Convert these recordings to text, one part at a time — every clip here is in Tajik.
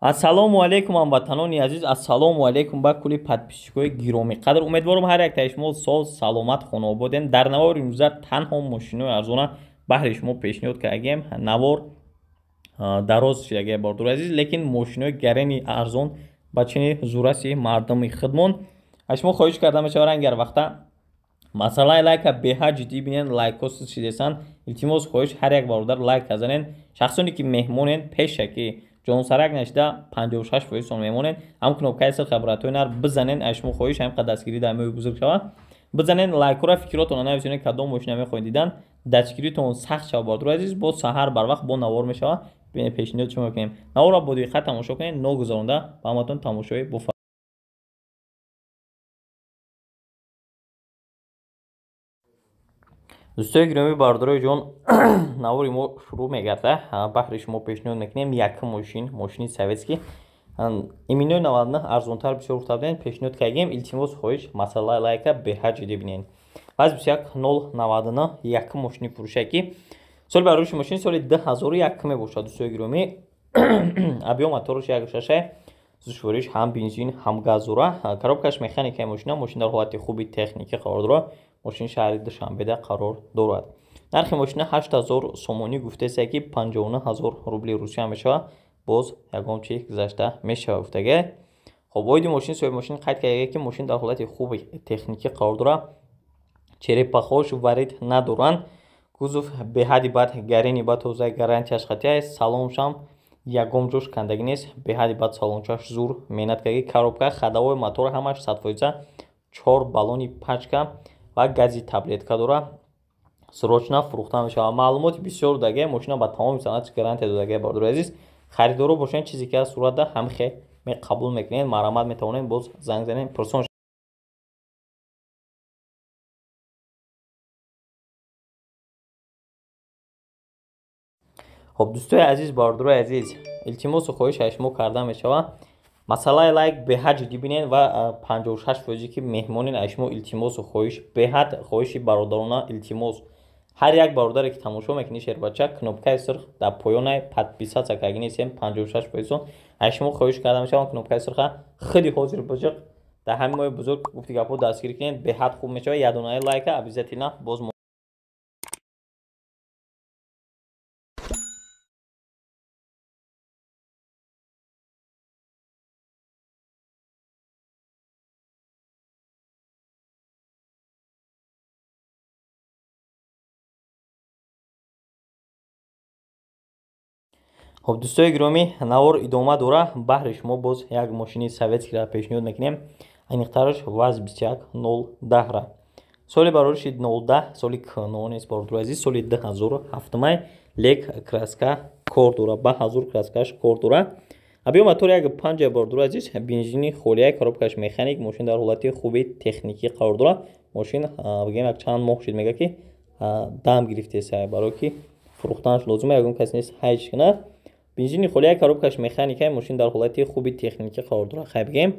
Ассалому алайкум, ҳамватанони азиз, ассалому алайкум ба кулли подписчикои гиромиқадр. Умедворам, ҳар яктаи шумо соз, саломат, хонаободен. Дар навори имрӯза танҳо мошинои арзона баҳри шумо пешниҳод кардагем. Навор дароз шидаге, бордори азиз, лекин мошинои гарени арзон ба чини зураси мардуми худмон. Аз шумо хоҳиш карда мешавад, ангар вақта масъалаи лайка беҳад ҷиддӣ бинен, лайкҳо суст шидесан. Илтимос, хоҳиш, ҳар як бародар лайк занен. Шахсоне ки меҳмонен, пеша ки ҷонсарак нашида 56% сон мемонен, ҳам кнопкаи сирх абратои нар бизанен. Аз шумо хоҳиш, ҳам қад дастгирӣ дар моҳи бузург шавад. Бизанен лайкҳоро, фикротонро нависонед, кадом мошина мехоҳед дидан. Дастгиритон сахт шавад, бародари азиз. Боз саҳар барвақт бо навор мешавад, пешниҳод шумо мекунем. Наворро бо диққат тамошо кунед, ногузаронда. Ба ҳаматон тамошои бофа. Дӯстои гиромӣ, бародарои ҷон, навори мо шурӯъ мегардад. Баҳри шумо пешниҳод мекунем якум мошин, мошини советский, иминои 99, арзонтар бисёр гуфта будем, пешниҳод кардем. Илтимос, хоҳиш, масъалаи лайка беҳад ҷиддӣ бинед. Ваз 21 099, якум мошини фурӯше ки соли барои мошин соли 2001 мебошад, дӯстои гиромӣ. Объём мотораш 1,6, сӯзишвориш ҳам бензин, ҳам газ дора, коробкаш механикаи мошина. Мошин дар ҳолати хуби техникӣ қарор дорад. Мошин шаҳри Душанбеда қарор дорад. Нархи мошина 8000 сомонӣ гуфтаест, ки 59 000 рубли Русия мешавад. Боз ягон чи гузашта мешавад, гуфтага. Хоб, оиди мошин соҳиби мошин қайд карда, ки мошин дар ҳолати хуби техникӣ қарор дорад, черепахош варид надоранд, кузов беҳади бад гарени ба тоза, гарантияш қатъия, салоншам ягон ҷош кандагӣ нест, беҳади бад салончаш зур меҳнат кардаги. Коробка, ходовой, мотор ҳамаш 100%, чор баллони пачка ва гази таблетка дора. Срочно фурӯхта мешавад. Маълумоти бисёр даге, мошина ба тамоми санъати гарантия додаге. Бародари азиз, харидоро бошед, чизе ки аз сурата ҳамхе қабул мекунед, марҳамат, метавонед боз занг занед, пурсон. Хоб, дӯстои азиз, бародарои азиз, илтимосу хоҳиш аз шумо карда мешавад, масъалаи лайк беҳад ҷиддӣ бинед ва 56 фоизе ки меҳмонен, аз шумо илтимосу хоҳиш, беҳад хоҳиши бародарона, илтимос, ҳар як бародаре ки тамошо мекунӣ, шербача, кнопкаи сурх дар поёнай, подписаться карги нестем 56 фоизон. Аз шумо хоҳиш карда мешавад, кнопкаи сурха худи ҳозир бузург дар ҳамин моҳи бузург, гуфти гапҳо, дастгирӣ кунед, беҳад хуб мешавад. Ядонаи лайка обязательно боз. Хоб, дӯстои гиромӣ, навор идома дора. Баҳри шумо боз як мошини советскийро пешниҳод мекунем, аниқтараш ВАЗ 21010-ра. Соли барориши 010, соли кно нест, бародари азиз, соли 2007-май, лек краска кор дора, ба ҳазур краскаш кор дора. Объём мотор 1,5, бародари азиз, бензини холия, коробкаш механик. Мошин дар ҳолати хуби техникӣ қарор дорад. Мошин, бигем, як чанд моҳ шуд, мега ки дам гирифтеса, барое ки фурӯхтанаш лозима, ягон кас нест ҳайч кунад. Бензини холия, коробкаш механика, мошин дар ҳолати хуби техникӣ қарор дорад. Хай, бигем,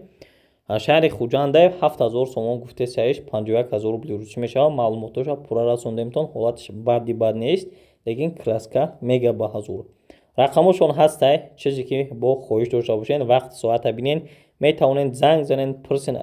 шаҳри Хуҷандаев, 7000 сомон гуфтесаиш, 51 000 рубли русӣ мешавад. Маълумотоша пурра расондемтон. Ҳолаташ бади бад нест, лекин краска мега ба ҳазур. Рақамошон ҳастай, чизе ки бо хоҳиш дошта бошед, вақт соата бинен, метавонед занг занед, пурсен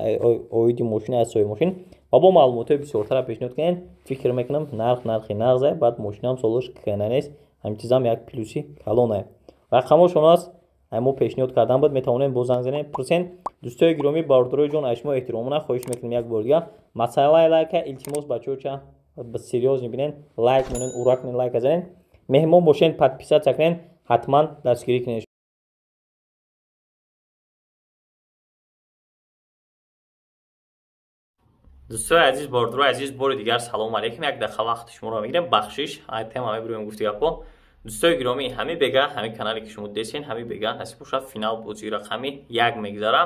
оиди мошин аз соҳиби мошин ва бо маълумотҳои бисёртара пешниҳод кунед. Фикр мекунам, нарх нархи нағзе, баъд мошинам солош кана нест, ҳамин чизам як плюси калонае. Рақамошон аст, мо пешниҳод кардан буд, метавонед боз занг занед, пурсен. Дӯстои гиромӣ, бародарои ҷон, аз шумо эҳтиромона хоҳиш мекунем як бор дигар, масъалаи лайка, илтимос, бачаҳо, серьёзно бинен, лайк монен, ура кунен, лайка занен. Меҳмон бошен, подписаться кунен, ҳатман дастгирӣ кунед. Дӯстои азиз, бародарои азиз, бори дигар салому алейкум. Як дақиқа вақти шуморо мегирем, бахшиш, ай тема мебурем, гуфти гапҳо. Дӯстои гиромӣ, ҳамин бега ҳамин канале ки шумо десен, ҳамин бега насиб бошад, финал бозии рақами як мегзара.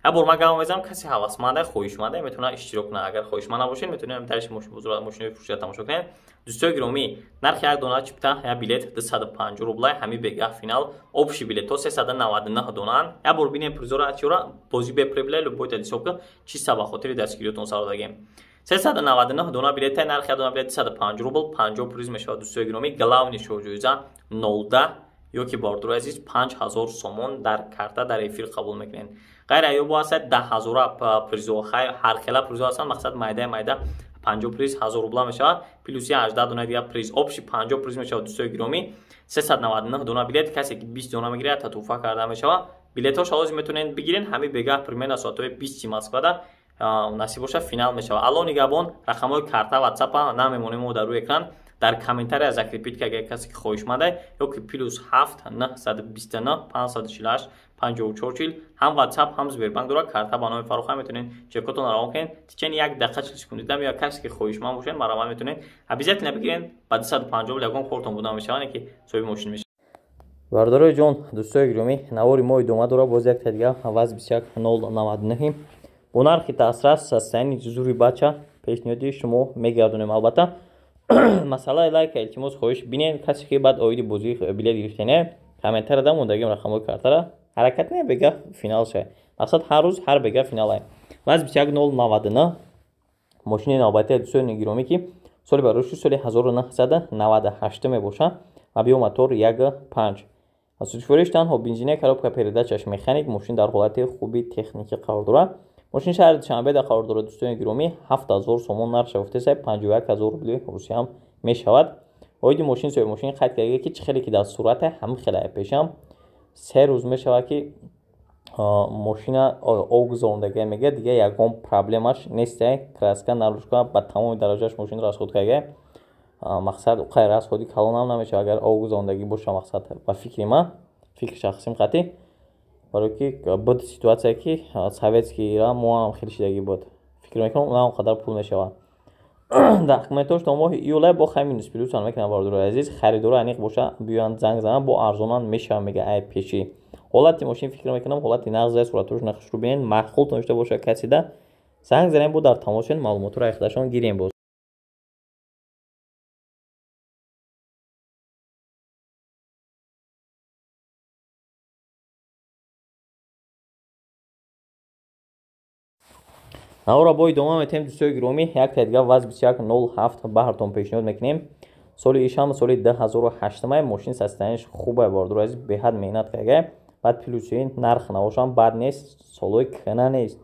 Як бор ман гап мезанам, касе ҳавасманда, хоҳишманда метавонад иштирок кунад. Агар хоҳишманд набошед, метавонед дарши мошинои фурӯширо тамошо кунед. Дӯстои гиромӣ, нархи як дона чипта, як билет 250 рублай. Ҳамин бега финал общий билетҳо 399 донаанд. Як бор бинем призора чиёра. Бозӣ беприбыль, любой ҳисоб кун, чиста ба хотири дастгириётон сар додагем. 399 дона билета, нархи як дона билет 250 рубл, 50 приз мешавад. Дӯстои гиромӣ, главный шоҳҷоиза 010 Ё ки, бародари азиз, 5000 сомон дар карта дар эфир қабул мекунед. Ғайр аё бо ҳастад 10 000 призо, ҳархела призо ҳастанд. Мақсад, майдаи майда 50 приз 1000 рубла мешавад, плюси 18 дона дигар приз, общий 50 приз мешавад. Дӯстои гиромӣ, 399 дона билет, касе ки 20 дона мегирад, туҳфа карда мешавад. Билетҳош ҳозир метавонед бигирен. Ҳамин бегаҳ, примерно соатҳои 20 Москвада, насиб бошад, финал мешавад. Алло нигаҳбон. Рақамҳои карта, ватсапа намемонем мо дар рӯи экран, дар комментария закрепить ка, агар касе ки хоҳишманда, ё ки +7 929 548 54 40, ҳам ватсап, ҳам Сбербанк дорад. Карта ба номи Фаруха, метавонед чекотон равон кунед. Течени 1 дақиқа 40 секунди дам ё касе ки хоҳишманд бошед, марҳамат, метавонед обязательно бигирен. Ба 250 ягон кортон буда мешавад, ки соҳиби мошин мешавад. Бародарои ҷон, дӯстои гиромӣ, навори мо идома дорад. Боз якта дига ВАЗ 21099 бо нархи дастрас, состояние зури бача пешниҳоди шумо мегардонем. Албатта, масъалаи лайка, илтимос, хоҳиш, бинед. Касе ки баъд оиди бозӣ билет гирифтане, комментария да мондагим рақамҳои картара. Ҳаракат не, бега финал ша. Мақсад, ҳар рӯз, ҳар бега финалай. ВАЗ 21099, мошини навбатии, дӯстони гиромӣ, ки соли барои соли 1998 мебошад. Объём мотор 1,5, сӯзишвориш танҳо бензина, коробка передачаш механик. Мошин дар ҳолати хуби техникӣ қарор дорад. Мошин шаҳри Душанбеда қарор дорад. Дӯстони гиромӣ, 7000 сомон нархша гуфтеса, 51 000 рубли русиям мешавад. Оиди мошин соҳиби мошин қайд карда, ки чӣ хеле ки дар сурате, ҳамин хеле. Пешам 3 рӯз мешавад, ки мошина об гузарондагия, мегӯяд, дига ягон проблемаш несте. Краска, наружка ба тамоми дараҷааш мошин расход карда. Мақсад, қай расходи калонам намешавад, агар об гузарондагӣ боша. Мақсад, ба фикри ман, фикри шахсим қатъӣ, барое ки буд ситуация, ки советскийра мо ҳам хеле шидагӣ буд, фикр мекунам, на он қадар пул мешавад. Документош то моҳи июле, бо хай минус плюсан мекунам. Бародарои азиз, харидори аниқ боша, биёянд, занг зананд, бо арзонан мешавад, мега. Ай пешӣ ҳолати мошин, фикр мекунам, ҳолати нағз. Суратҳош нақшро бинед, маъқултон дошта боша, касида занг занем, бо дар тамос шавед, маълумотро айхудашон гирем. Боз навора бо идома метаҳем. Дӯстои гиромӣ, якта дига ВАЗ 2107 баҳртон пешниҳод мекунем. Соли ишам соли 2008. Мошин состояниеш хубе, бародари азиз, беҳад меҳнат карда. Баъд плюси нарх навошам бад нест, солҳои кӯҳна нест.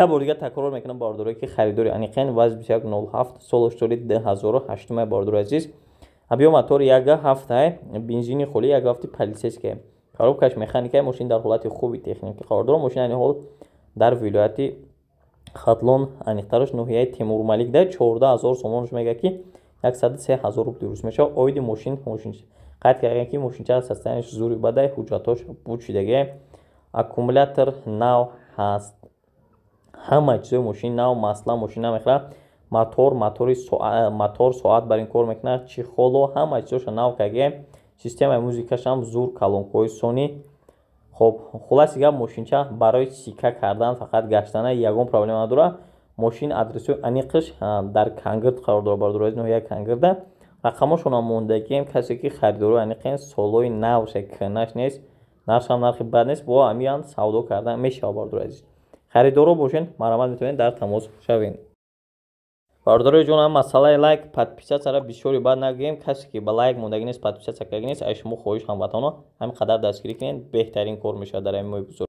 Як бор дига такрор мекунам, бародарое ки харидори аниқен, ВАЗ 2107, солаш соли 2008, бародари азиз. Объём мотор 1,7, бензини холӣ, 1,7 полицейская, коробкаш механика. Мошин дар ҳолати хуби техникӣ қарор дорад. Мошин айни ҳол дар вилояти Хатлон, аниқтараш ноҳияи Темурмалик да. 14 000 сомонаш мега, ки 103 000 рубли рус мешавад. Оиди мошин қайд кардем, ки мошинча состояниеш зури бадай, ҳуҷҷатҳош буд шудагия, аккумулятор нав ҳаст, ҳама чизои мошин нав, масла мошин намехӯрад. Мотор соат бар ин кор мекунад, чехоло, ҳама чизоша нав кардагия, системаи музикашам зур, колонкаҳои Сони. Хоб, хулоси гап, мошинча барои сика кардан, фақат гаштана ягон проблема надорад. Мошин адресои аниқаш дар Кангирд қарор дорад, бародари, ноҳияи Кангирда. Рақамошонам мондагием. Касе ки харидори аниқен, солҳои навша, кӯҳнаш нест, нархшам нархи бад нест, бо ҳамиян савдо кардан мешавад. Бародари азиз, харидоро бошен, марҳамат, метавонед дар тамос шавед. Бародарои ҷонам, масъалаи лайк, подписатсияро бисёри бад нагӯем. Касе ки ба лайк мондагӣ нест, подписатсия кардагӣ нест, аз шумо хоҳиш, ҳамватанҳо, ҳамин қадар дастгирӣ кунед, беҳтарин кор мешавад дар ҳамин моҳи бузург.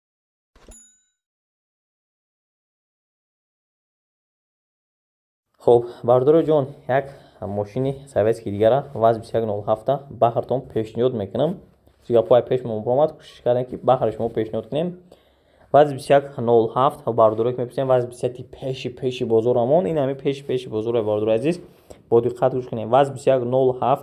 Хуб, бародарои ҷон, як мошини советский дигара, ВАЗ 2107, баҳртон пешниҳод мекунам. Гапҳои пешмон баромад, кӯшиш кардем, ки баҳри шумо пешниҳод кунем. ВАЗ 2107, бародарое ки мепурсем, ВАЗ 21 пеши пеши бозорамон, ин ҳами пеши пеши бозоре. Бародари азиз, бо диққат гӯш кунем. ВАЗ 2107,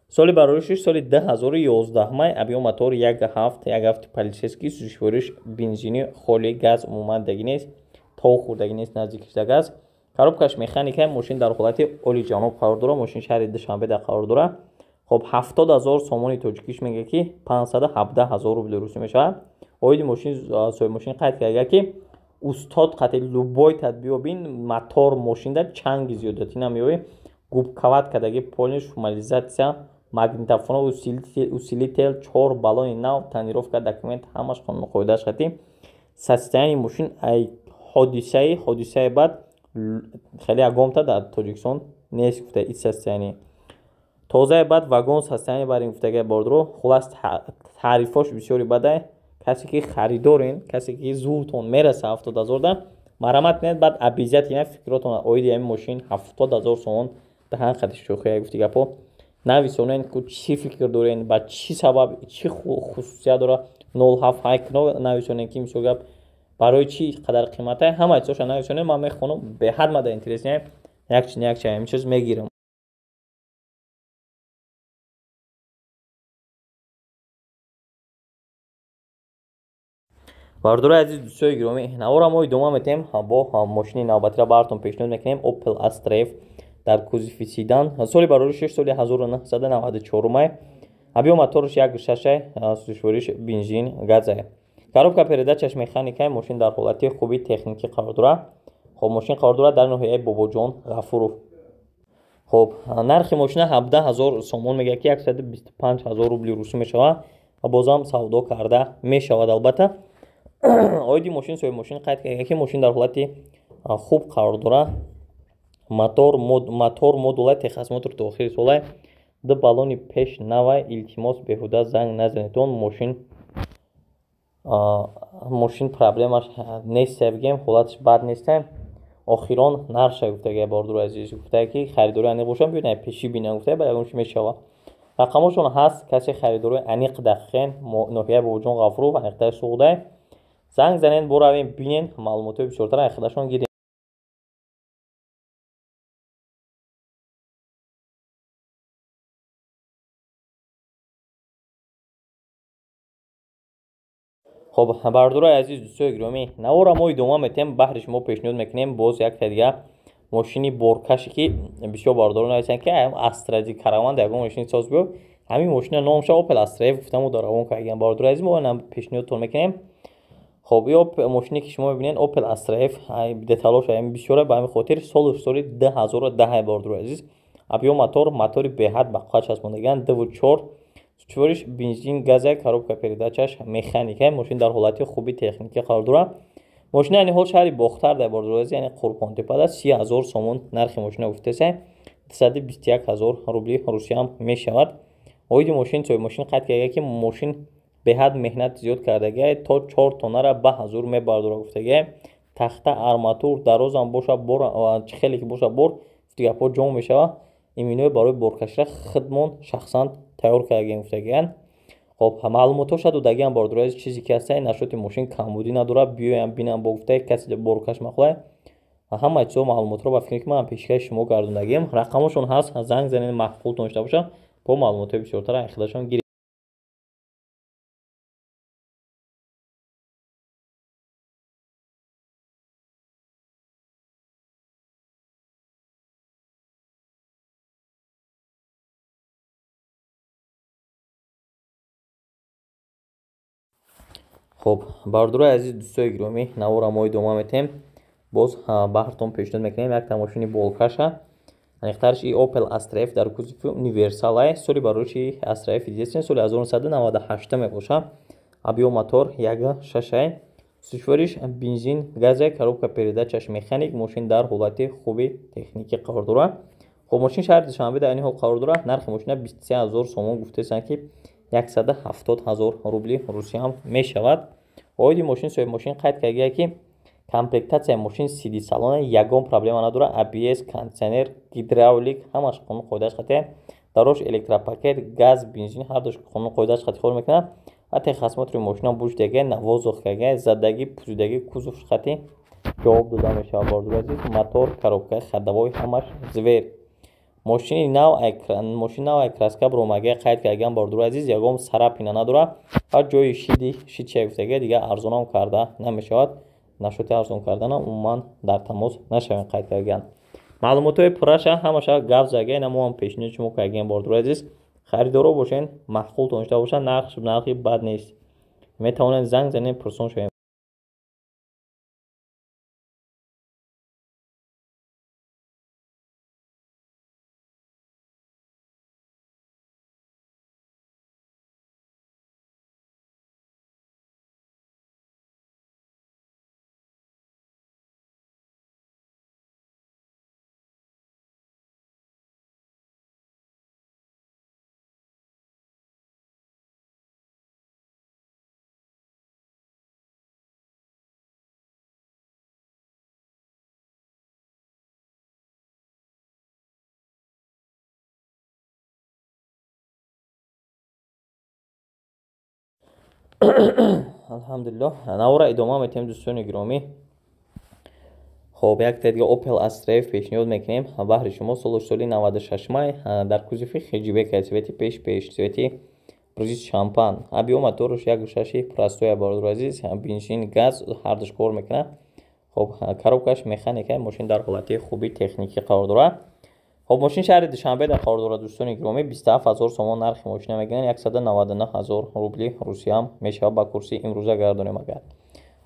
соли бароришиш соли 2011 май, объём мотор 1,7, 1,7 полицейский, сӯзишвориш бензини холи, газ умуман дагӣ нест, тов хӯрдагӣ нест, наздикишда газ, коробкаш механика. Мошин дар ҳолати олиҷаноб қарор дорад. Мошин шаҳри Душанбеда қарор дорад. Хоб, 70 000 сомони тоҷикиш мега, ки 517 000 рубли русӣ мешавад. Оиди мошин соҳиби мошин қайд карда, ки устод қати любой тадбиёбин, мотор мошинда чанги зиёдатӣ намеёбӣ, губковать кардаги, полный шумизация, магнитофон, усилитель, чор баллони нав, тонировка, документ ҳамаш қонуқоидааш қати. Состояние мошин ай ҳодисаи бад хеле ягонта дар Тоҷикистон нест, гуфта, и состояние. Тозаи баъд вагон состояние барин гуфтагай бордро. Хулас таърифош бисёри бадай. Касе ки харидорен, касе ки зуртон мераса 70 000 да, марамат кунед, баъд обязательно фикротон оиди ҳамин мошин 70 000 сомон даҳан қади шӯхия гуфти гапо нависонен, ку чӣ фикр дорен, ба чӣ сабаб, чӣ хусусият дора 07 ҳайкно нависонен, ки мисол гап барои чӣ қадар қимата, ҳама чизоша нависонен, ман мехонам, беҳад мада интересный, якчи якчи ҳамин чиз мегирам. Бардорои азиз, дӯстои гиромӣ, навора мо идома метиҳем, бо мошини навбатиро баратон пешниҳод мекунем. Opel Astra F дар кузови седан, соли бароришаш соли 1994, объём мотораш 1,6, сӯзишвориш бензин газае, коробка передачаш механикае. Мошин дар ҳолати хуби техникӣ қарор дорад. Хоб, мошин қарор дорад дар ноҳияи Бобоҷон Ғафуров. Хоб, нархи мошина 17 000 сомон мегӯяд, ки 125 000 рубли русӣ мешавад ва бозам савдо карда мешавад албатта. Оиди мошин соҳиби мошин қайд карда, ки мошин дар ҳолати хуб қарор дорад, мотор модула, техосмотр то охири солай, ду баллони пеш навай. Илтимос, беҳуда занг назанедон, мошин проблемаш нест, бигем, ҳолаташ бад нест. Охирон нарша гуфтага, бордури азиз, гуфтага, ки харидори аниқ бошам, биёед пешӣ бинам, гуфтага, ба ягон чи мешавад. Рақамошон ҳаст, касе харидори аниқ дақиқен, ноҳияи Бобоҷон Ғафуров, аниқтар Суғдай, занг занед, боравем, бинен, маълумотҳои бисёртар аз худашон гиред. Хоб, бардорои азиз, дӯстои гиромӣ, навора мо идома метиҳем, баҳри шумо пешниҳод мекунем боз якта дига мошини боркаше, ки бисёр бардорон нависанд, ки Астради Караван ягон мошини соз биё. Ҳамин мошина номша Opel Astra F гуфтаму дар равон кардагиам. Бардорои азиз, мо пешниҳодтон мекунем. Хоб, ё мошине ки шумо мебинед, Opel Astra F, деталош ҳами бисёре, ба ҳамин хотир солу соли 2010. Бардорои азиз, объём мотор, мотори беҳад ба қувват часпондагиан, 2,4, сӯзишвориш бензин газа, коробка передачаш механика. Мошин дар ҳолати хуби техникӣ қарор дорад. Мошина айни ҳол шаҳри Бохтар дар бардорои, яъне Қурбонтепада. 30 000 сомон нархи мошина гуфтеса, 221 000 рубли русиям мешавад. Оиди мошин соҳиби мошин қайд карда, ки мошин беҳад меҳнат зиёд кардагиа, то 4 тоннара ба ҳазур мебардора гуфтагиа. Тахта, арматур дарозам боша, бор чӣ хеле ки боша, бор гапҳо ҷом мешавад. Иминои барои боркашира худмон шахсан тайёр кардагием гуфтагиан. Хоб, маълумотҳоша додагиам, бардорои, чизе ки ҳаста, нашоти мошин камбудӣ надорад, биёям бинам бо гуфтаи касе боркаш мақулай. Ҳама чизо маълумотро ба фикре ки ман пешкаши шумо гардондагием. Рақамошон ҳаст, занг занед, маъқултон дошта бошад, бо маълумотҳои бисёртар аз худашон гиред. Хоб, бардорои азиз, дӯстои гиромӣ, навора мо идома метиҳем, боз баҳртон пешниҳод мекунем якта мошини болкаша, аниқтараш и Opel Astra F дар кузови универсалай. Соли барориши Astra F единственный соли 1998 мебошад. Объём мотор 1,6, сӯзишвориш бензин газа, коробка передачаш механик. Мошин дар ҳолати хуби техникӣ қарор дорад. Хоб, мошин шаҳри Душанбе дар ин ҳол қарор дорад. Нархи мошина 23 000 сомон гуфтесанд, ки 170 000 рубли русиям мешавад. Оиди мошин соҳиби мошин қайд кардагия, ки комплектатсияи мошин сиди салона ягон проблема надорад, ABS, кондитсионер, гидравлик ҳамаш қонун қоидааш қатъия, дарош электропакет, газ, бензин ҳардуш қонун қоидааш қатъи кор мекунад ва техосмотри мошина буждага, на воздух кага, задагӣ, пӯзидагӣ, кузовш қатъи ҷавоб дода мешавад. Бардори азиз, мотор, коробка, ходовой ҳамаш зверь. Мошини нав ай краска баромага қайд кардагиам. Бардори азиз, ягон царапина надорад ва ҷои шиди шидча гуфтага, дига арзонам карда намешавад. Нашоти арзон карданам умуман дар тамос нашавем, қайд кардагиам. Маълумотҳои пурраша ҳамаша гап зага, ина мо ҳам пешниҳод шумо кардагиам. Бардори азиз, харидоро бошен, маъқултон дошта бошад, нарх нархи бад нест, метавонед занг занед, пурсон шавем. Алҳамдулиллоҳ, навора идома метиҳем, дӯстони гиромӣ. Хоб, як дига Opel Astra F пешниҳод мекунем баҳри шумо. Солаш соли 96 май, дар кузови хеджбека, цвети пеш пеш, цвети бриз шампан. Объём мотораш 1,6 простой, бародари азиз, бензин, газ ҳардуш кор мекунад. Хоб, коробкаш механика, мошин дар ҳолати хуби техникӣ қарор дорад. Хоб, мошин шаҳри Душанбе дар қарор дорад, дӯстони гиромӣ. 27 000 сомон нархи мошина мегиранд, 199 ҳазор рубли русиям мешавад ба курси имрӯза гардонем агар.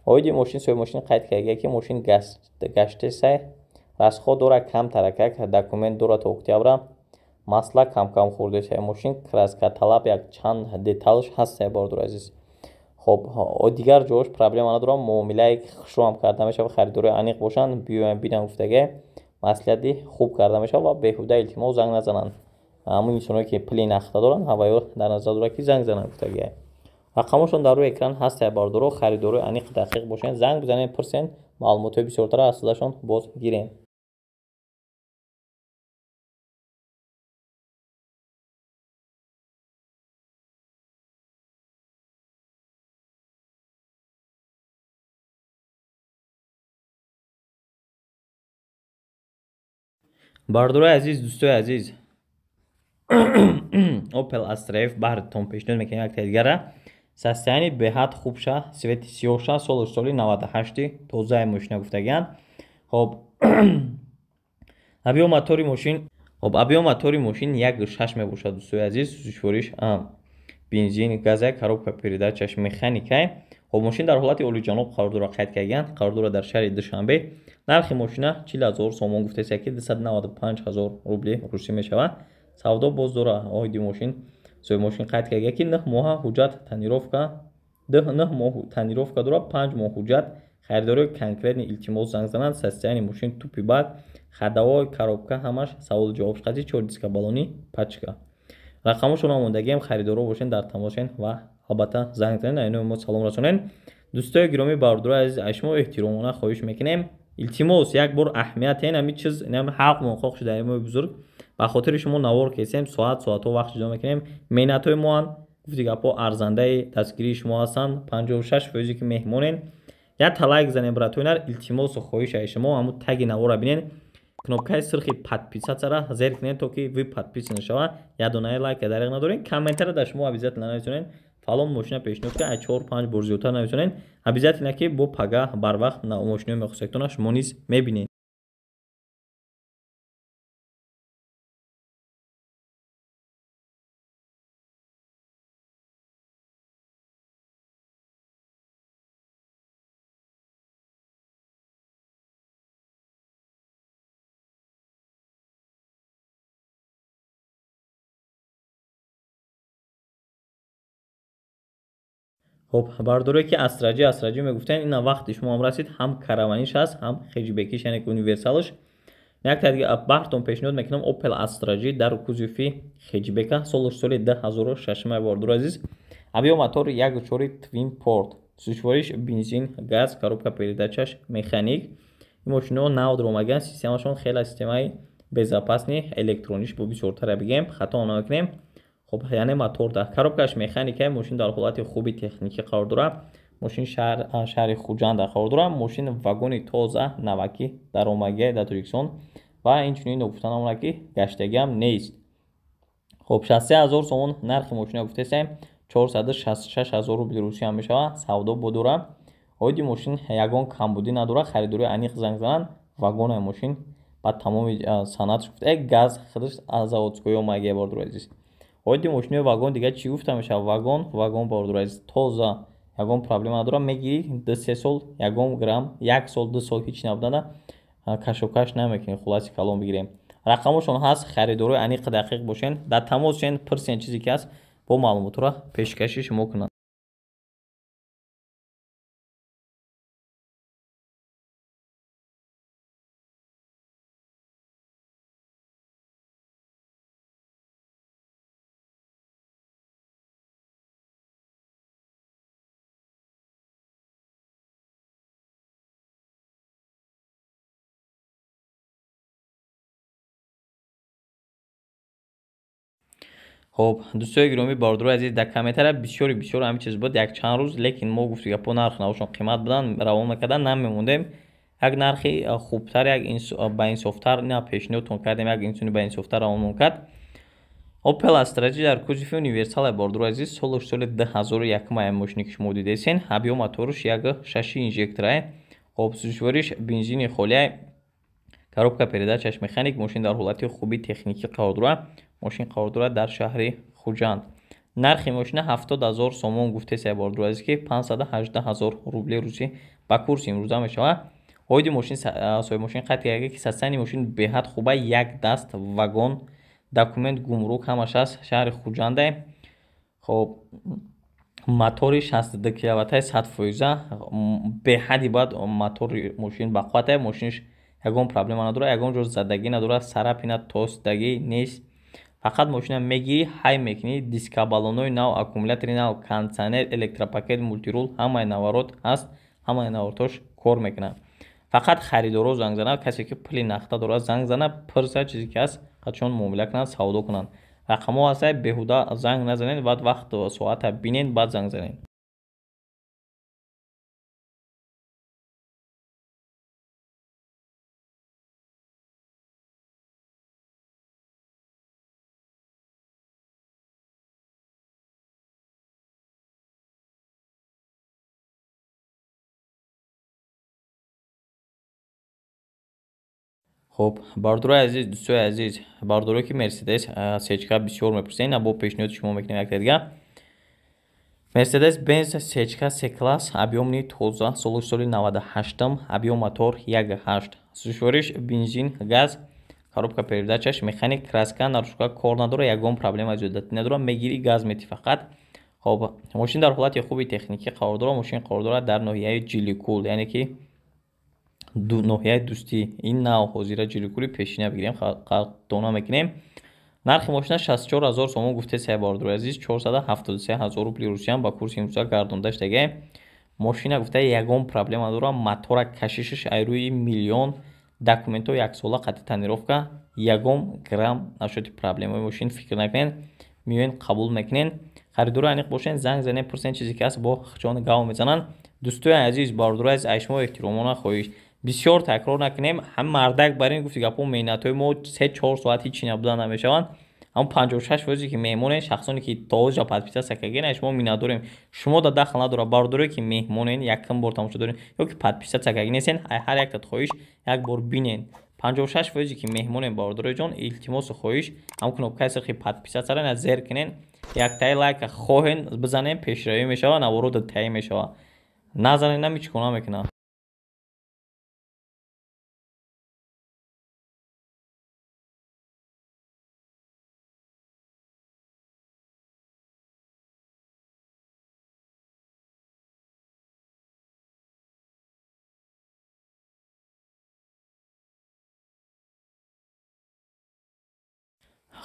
Оиди мошин соҳиби мошин қайд карда, ки мошин гаштесай, расход дорад камтаракак, документ дорад то октябра, масла кам-кам хӯрдесай мошин, краска талаб, як чанд деталш ҳастай, бародари азиз. Хоб, дигар ҷош проблема надорам, муомилаи хушрӯам карда мешавад. Харидорои аниқ бошанд, биёянд бинанд гуфтага, маслиҳати хуб карда мешавад ва беҳуда илтимос занг назананд. Ҳамун инсоное ки пули нақда доранд, ҳаваё дар назар дорад, ки занг зананд гуфтага. Рақамошон дар рӯи экран ҳастая, бародаро. Харидорои аниқ дақиқ бошанд, занг бизанед, пурсен, маълумотҳои бисёртара аз худашон боз гирем. Бародарои азиз, дӯстои азиз, Opel Astra F баҳритон пешниҳод мекунем як дигара. Состояние беҳад хубша, цвети сиёҳша, солаш соли 98, тозаи мошина гуфтагианд. Хоб, объём мотори мошин, хоб, объём мотори мошин 1,6 мебошад, дӯстои азиз. Сӯзишвориш бензин, газа, коробка передачаш механикай. Хоб, мошин дар ҳолати олиҷаноб қарор дорад, қайд кардагианд, қарор дорад дар шаҳри Душанбе. Нархи мошина 40 000 сомон гуфтеса, ки 295 ҳазор рубли русӣ мешавад. Савдо боз дорад. Оиди мошин соҳиби мошин қайд карда, ки 9 моҳа ҳуҷҷат тонировка, 9 моҳ тонировка дорад, 5 моҳ ҳуҷҷат. Харидорои конкретный илтимос занг зананд. Состояние мошин тупи бад, ходовой, коробка ҳамаш саволу ҷавоб қатъи, чор диска баллони пачка. Рақамошонро мондагием, харидоро бошен, дар тамосшен ва албатта занг занед, айнои мо салом расонед. Дӯстои гиромӣ, бародарои азиз, аз шумо эҳтиромона хоҳиш мекунем, илтимос, як бор аҳамият ин ҳами чиз, ин ҳалқ монқоқ шуда мои бузург. Ба хотири шумо навор кесем, соат соатҳо вақт ҷудо мекунем. Меҳнатҳои моанд, гуфти гапҳо арзандаи дастгирии шумо ҳастанд. 56 фоизе ки меҳмонен, як лайк занем, братои нар, илтимосу хоҳиш аз шумо. Ҳамун таги навора бинен, кнопкаи сирхи подписаться зер кунед, то ки вы подписаны шава. Як донаи лайка дариқ надорем. Комментария дар шумо обязательно нависонед, фалон мошина пешниҳод ка, аз чор панҷ бор зиёдтар нависонед обязательно, ки бо пага барвақт мошинои мехостагитона шумо низ мебинед. Хоб, бардорое ки Астра Джи, Астра Джи мегуфтанд, ина вақти шумо ҳам расид. Ҳам караваниш ҳаст, ҳам хеджбекиш, яъне универсалш. Як дига баҳртон пешниҳод мекунам Opel Astra G дар кузови хеджбека, солаш соли 2006, бардори азиз. Объём мотор 1,4 twin port, сӯзишвориш бензин, газ, коробка передачаш механик. Ин мошиноҳо нав даромаган, системашон хеле системаи безопасный, электрониш бо бисёртара бигем, хато намекунем. Хоб, яъне моторда, коробкаш механика, мошин дар ҳолати хуби техникӣ қарор дорад. Мошин шаҳри Хуҷанда қарор дорад. Мошин вагони тоза, навакӣ даромагия дар Тоҷикистон ва инчунин гуфта намонад, ки гаштагиам нест. Хоб, 63 000 сомон нархи мошина гуфтесем, 466 ҳазор рубли русия мешавад. Савдо бо дорад. Оиди мошин ягон камбудӣ надорад. Харидорои аниқ занг зананд. Вагонаи мошин ба тамоми санъатш гуфта, газ худаш аз заводской омагия, бардори азиз. Оиди мошинои вагон дигар чӣ гуфта мешавад? Вагон, вагон, бардори азиз, тоза, ягон проблема надорад. Мегирӣ, 2-3 сол ягон грамм, як сол, 2 сол ҳеч набудана кашокаш намекунӣ. Хулоси калом бигирем, рақамошон ҳаст. Харидорои аниқ дақиқ бошен, дар тамос шен, пурсен, чизе ки ҳаст, бо маълумотро пешкаши шумо кунанд. Хоб, дӯстои гиромӣ, бародарои азиз, дар комментария бисёри бисёр ҳамин чиз буд як чанд рӯз, лекин мо гуфти гапо нарх навошон қимат будан, равон накардан намемондем. Як нархи хубтар, як баинсофтар ина пешниҳодтон кардем, як инсони баинсофтар равонмон кард. Opel Astra G дар кузови универсал, бародарои азиз, солаш соли 2001 ая мошине ки шумо дидесен, объем моторш 1.6 инжекторае. Хоб, сӯзишвориш бензини холия, коробка передачаш механик, мошин дар ҳолати хуби техникӣ қарор дорад. Мошин қарор дорад дар шаҳри Хуҷанд. Нархи мошина 70 0 сомон гуфтеса, бародарои азиз, ки 518 0 рубли русӣ ба курси имрӯза мешавад. Оиди мошин соҳиби мошин қайд карда, ки состояние мошин беҳад хуба, як даст вагон, документ, гумрук ҳамаш аст, шаҳри Хуҷанде. Хоб, мотори 62 киловаттаи 100%, беҳади бад мотори мошин бақуввате, мошинш ягон проблема надорад, ягон ҷо задагӣ надорад, царапина, тостагӣ нест. Фақат мошина мегирӣ, ҳай мекунӣ, диска, баллонои нав, аккумулятори нав, кондитсионер, электропакет, мультирул, ҳамаи наворот ҳаст, ҳамаи наворотош кор мекунад. Фақат харидоро занг занад, касе ки пули нақда дорад занг занад, пурса чизе ки ҳаст, қачон муомила кунанд, савдо кунанд. Рақамҳо ҳастад, беҳуда занг назанед, баъд вақт соата бинед, баъд занг занед. Хоб, бародарои азиз, дӯстои азиз, бародарое ки Мерседес сечка бисёр мепурсед, ина бо пешниҳоди шумо мекунем якта дига. Мерседес Бенз сечка С класс, объёмни тоза, солаш соли 98, объём мотор 1.8, сӯзишвориш бензин, газ, коробка передачаш механик, краска, нарушка кор надорад, ягон проблема зиёдатӣ надорад, мегирӣ газ метӣ фақат. Хоб, мошин дар ҳолати хуби техникӣ қарор дорад, мошин қарор дорад дар ноҳияи Ҷиликул, яъне ки ноҳияи Дӯстӣ. Ин нав ҳозира Ҷиликули пешина бигирем, дона мекунем. Нархи мошина 64 0 сомон гуфтесай, бародарои азиз, 473 0 рубли русиям ба курси имрӯза гардонда шудагай. Мошина гуфта ягон проблема надорад, мотора кашишаш ай рӯи миллион, документҳо яксола, қатъи тонировка, ягон грамм нашуди проблемаи мошин фикр накунед, меоен қабул мекунед. Харидори аниқ бошед, занг занед, пурсед чизе ки ҳаст, бо хичон гав мезананд. Дӯстои азиз, бародарои азиз, аз шумо эҳтиромона хоҳиш, бисёр такрор накунем, ҳам мардак бар ин гуфти гапҳо меҳнатҳои мо 3-4 соат ҳичи набуда намешаванд. Ҳамн 56 фоизе ки меҳмонен, шахсоне ки то ҳозира подписаться кардагин, аз шумо миннатдорем. Шумо да дахл надорад, бародарое ки меҳмонен, якум бор тамошо дорен ё ки подписаться кардаги нестен, ҳар яктат хоҳиш як бор бинен. 56 фоизе ки меҳмонен, бародарои ҷон, илтимосу хоҳиш, ҳам кнопкаи сирхи подписаться ра зер кунен, яктаи лайка хоҳен бизанен, пешравӣ мешавад, наворо таъин мешавад. Назанен ҳам ҳеҷ кор намекунад.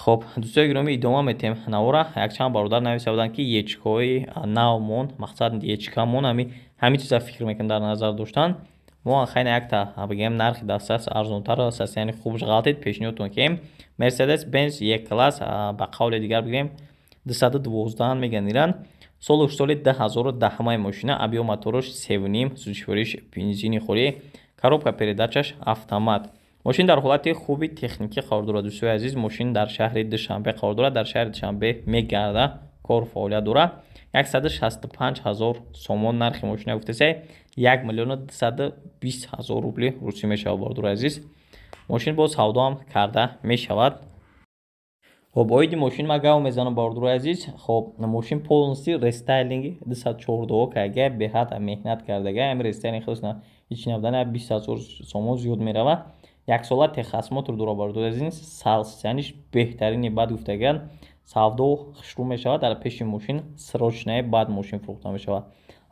Хоб, дӯстои гиромӣ, идома метем навора. Якчанд бародар нависта буданд, ки ечкаҳои навмон, мақсад ечкамон, ҳамин чиза фикр мекунем дар назар доштан. Мо хайна якта бигем нархи дастрас арзонтар, состояние хубш ғалтид, пешниҳодтон кунем. Мерседес Бенз Е класс, ба қавли дигар бигем 212 меган иран. Солуш соли 2010 мошина, объем мотораш 3.5, сӯзишвориш бензини холӣ, коробка передачаш автомат. Мошин дар ҳолати хуби техникӣ қарор дорад, дӯстои азиз. Мошин дар шаҳри Душанбе қарор дорад, дар шаҳри Душанбе мегарда, кор фаъолият дорад. 165 0 сомон нархи мошина гуфтесай, 1 миллиону 220 0 рубли русӣ мешавад, бародарои азиз. Мошин боз савдо ҳам карда мешавад. Хоб, оиди мошин ман гав мезанам, бародарои азиз. Хоб, мошин полностью рестайлинги 214 кага, беҳад меҳнат кардага, ҳами рестайлинг худаш ҳеҷ набудана 20 0 сомон зиёд меравад. Яксола техосмотр дорад, бародарои азиз, состояниш беҳтарини бад гуфтаган, савдо хушрӯ мешавад, дар пеши мошин срочное баъд мошин фурӯхта мешавад.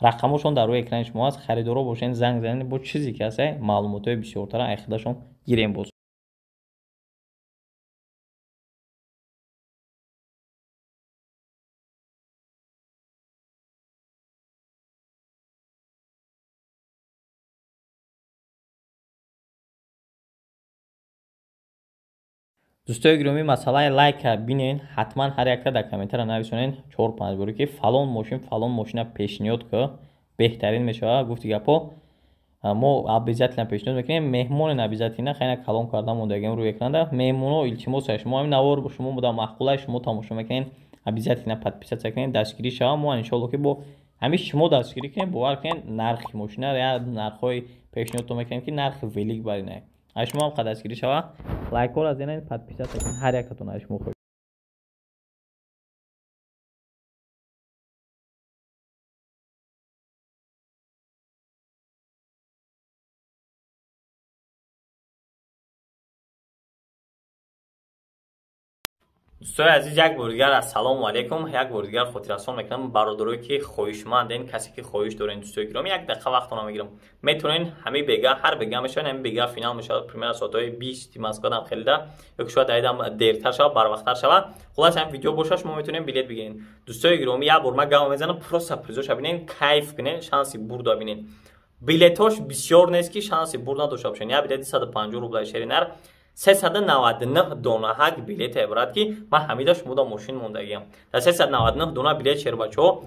Рақамҳошон дар рӯи экрани шумо аст, харидоро бошед, занг занед, бо чизе ки ҳаст маълумотҳои бисёртара ай худашон гирем боз. Дӯстои гиромӣ, масъалаи лайка бинен, ҳатман ҳар якта дар комментария нависонен 4-5 боре ки фалон мошин, фалон мошина пешниҳод ки беҳтарин мешавад. Гуфти гапо мо обязательно пешниҳод мекунем. Меҳмонен обязательно хайна калон карда мондагем рӯи экранда. Меҳмоно, илтимос, шумо ҳамин навор шумо буда маъқулай, шумо тамошо мекунед, обязательно подписаться кунед, дастгирӣ шава. Мо иншоалло ки бо ҳамин шумо дастгирӣ кунем, бовар кунед, нархи мошина я нархҳои пешниҳодтон мекунем ки нархи велик баринай. Аз шумо ҳам дастгирӣ шава, лайкҳоро зенед, подписаться кунед, ҳар якатон аз шумо хоҳиш. Дӯстои азиз, як бори дигар ассалому алайкум. Як бори дигар хотиррасон мекунам бародарое ки хоҳишманден, касе ки хоҳиш дорен, дӯстои гиромӣ, як дақиқа вақтона мегирам. Метавонен ҳамин бега, ҳар бега мешавад, ҳамин бега финал мешавад, примерно соатҳои 20 Москвадам хелида, ё ки шояд айдам дертар шавад, барвақттар шавад. Хуллас, ҳамин видео бошад, шумо метавонед билет бигирен. Дӯстои гиромӣ, як бор ман гап мезанам, просто призоша бинен, кайф кунен, шанси бурда бинен. Билетҳош бисёр нест ки шанси бурд надошта бошен. Як билети 150 рубла шеринар 399 дона ҳак билет иборат ки ман ҳамида шумода мошин мондагиам. Дар 399 дона билет шербачаҳо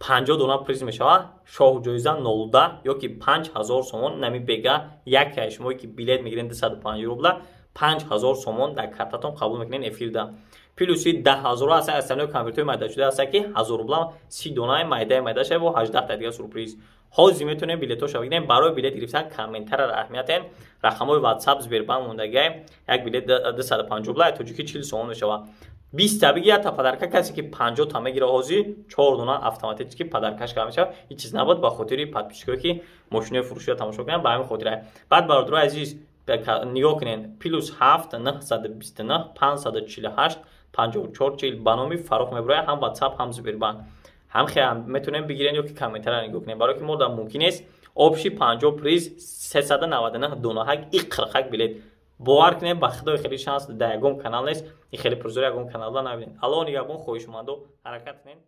50 дона приз мешавад. Шоҳ ҷоиза 0 ё ки 5000 сомон нами бега яке аз шумое ки билет мегирен 250 рубла 5000 сомон дар картатон қабул мекунен эфирда. Плюси 10000 аст астанои компютерҳои майдашуда аст ки 1000 рубла 30 донаи майдаи майда шава бо 18 та дигар сюрприз. Ҳозир метавонем билетҳоша бигирем. Барои билет гирифтан комментария аҳамиятен, рақамҳои WhatsApp, Сбербанк мондагиай. Як билет 250 рубла, тоҷикӣ 40 сомон мешавад. 20 та биги, якта подарка, касе ки 50 та мегира, ҳозир 4 дона автоматически подаркаш карда мешавад. Ҳеҷ чиз набуд, ба хотири подписчикое ки мошинои фурӯширо тамошо кунанд, ба ҳамин хотира. Баъд, бародарои азиз, нигоҳ кунед: +7 929 548 54 40 ба номи Фаррух мебирояд, ҳам WhatsApp, ҳам Сбербанк. Ҳам метавонем бигирен ё ки комментария нигоҳ кунем, барое ки мо дар мумкин нест общий 50 приз 399 донаҳак и қирқак билет. Бовар кунед, ба худои, хеле шанс дар ягон канал нест, и хеле призори ягон каналда набинед. Аллоҳ нигаҳбон, хоҳишмандо, ҳаракат кунед.